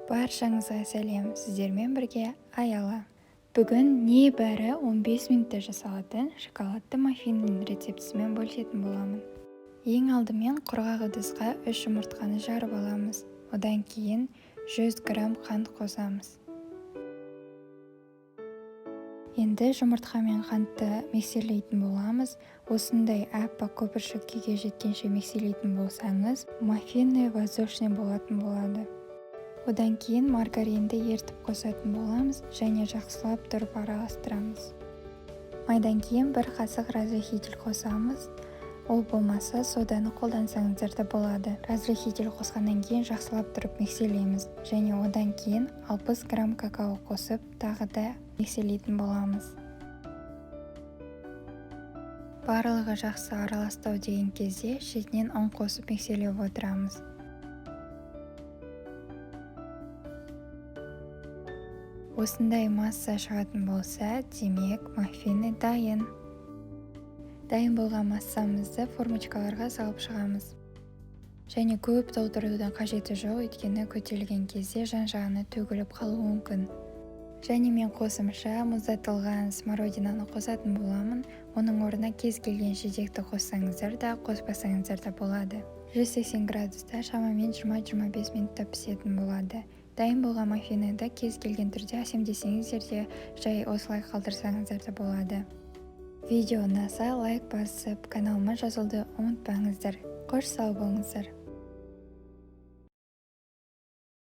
Баршаңызға сәлем! Сіздермен бірге Аяла. Бүгін небәрі 15 минутта жасалатын шоколадты маффиннің рецептісімен бөлісетін боламын. Ең алдымен құрғақ ыдысқа 3 жұмыртқаны жарып аламыз. Одан кейін 100 грамм қант қосамыз. Енді жұмыртқа мен қантты миксерлейтін боламыз. Осындай аппақ көпіршік күйге жеткенше миксерлейтін болсаңыз, маффины воздушный болатын болады. Одан кейін маргаринді ертіп қосатын боламыз және жақсылап тұрып араластырамыз. Майдан кейін 1 қасық разрыхлитель қосамыз. Ол болмаса, соданы қолдансаңыздар да болады. Разрыхлитель қосқаннан кейін жақсылап тұрып миксерлейміз және одан кейін 60 грамм какао қосып, тағы да миксерлейтін боламыз. Барлығы жақсы араластау деген кезде шетінен ұн қосып миксерлеп отырамыз. Осындай масса шығатын болса, демек маффины дайын. Дайын болған массамызды формочкаларға салып шығамыз. Және көп толтырудың қажеті жоқ, өйткені көтерілген кезде жан-жағына төгіліп қалуы мүмкін. Және мен қосымша мұздатылған смородинаны қосатын боламын. Оның орнына кез келген жидекті қоссаңыздар да, қоспасаңыздар да болады. 180 градуста шамамен 20-25 минутта пісетін болады. Дайын болған маффинді кез келген түрде әсемдесеңіздер де, жай осылай қалдырсаңыздар да болады. Видео ұнаса, лайк басып, каналыма жазылуды ұмытпаңыздар. Қош, сау болыңыздар.